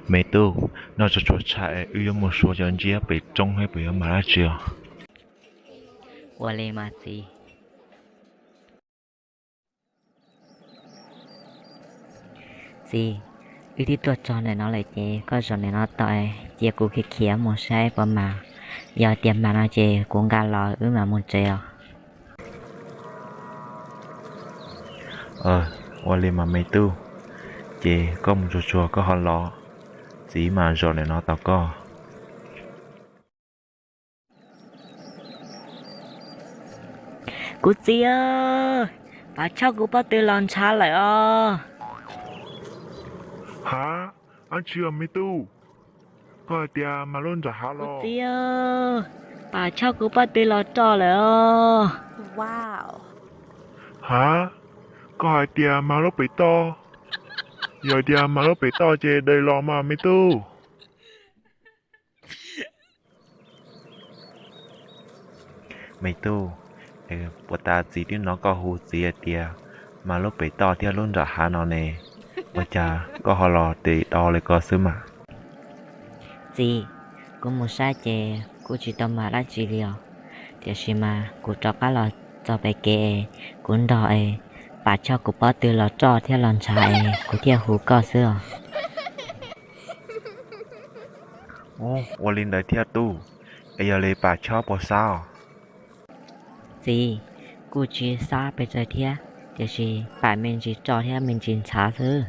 Me tub, noj tsuag tsuag tshais, wb yuav mus xyuas cov ntsiab pem roob seb puas yuav mag dab tsi os. Ua li mas txiv. Txiv, wb twb tuaj txog ntawm no lawm ces koj zaum ntawm no tos, cia kuv khiav khiav mus saib puas mag. Yog tias mag no ces kuv nqa los wb mam mus tsev os. Ua li mas me tub, ces koj mus tsuag tsuag koj ho los, txiv mas zaum ntawm no tos koj. Kuv txiv, Pam Choj kuv pob tw los ntshav lawm os. Ha, dab tsi os me tub? Koj hais tias mag lub nram hav los? Txiv, Pam Choj kuv pob tw los roj lawm os. Ha, koj hais tias mag lub pem toj? Yog tias mag lub pem toj ces dai los mas me tub. Me tub, puas tas txiv twb hnov koj hu txiv hais tias mag lub pem toj thiab lub nram hav no ne, ua cas koj ho los tes do li ko xwb mas? Txiv, kuv mus saib ces kuj tsis tau mag dab tsi li os, tiam sis mas kuv rov qab los txog pem kev es kuv nrog es Pam Choj kuv pob tw los roj thiab los ntshav es kuv thiaj hu koj xwb os. Ua li ntawd thiab tub, es yog li Pam Choj puas xab os? Txiv, kuj tsis xab pes tsawg thiab, tiam sis Pam me ntsis roj thiab me ntsis ntshav xwb.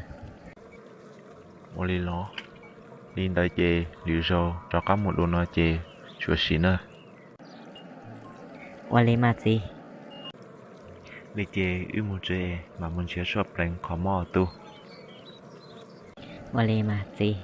Ua li los, li ntawd ces lwm zaus rov qab mus dua no ces tsuas sim na. Ua li mas txiv. Li ces wb mus tsev mam mus nrhiav suab pleev qhov mob tub. Ua li mas txiv.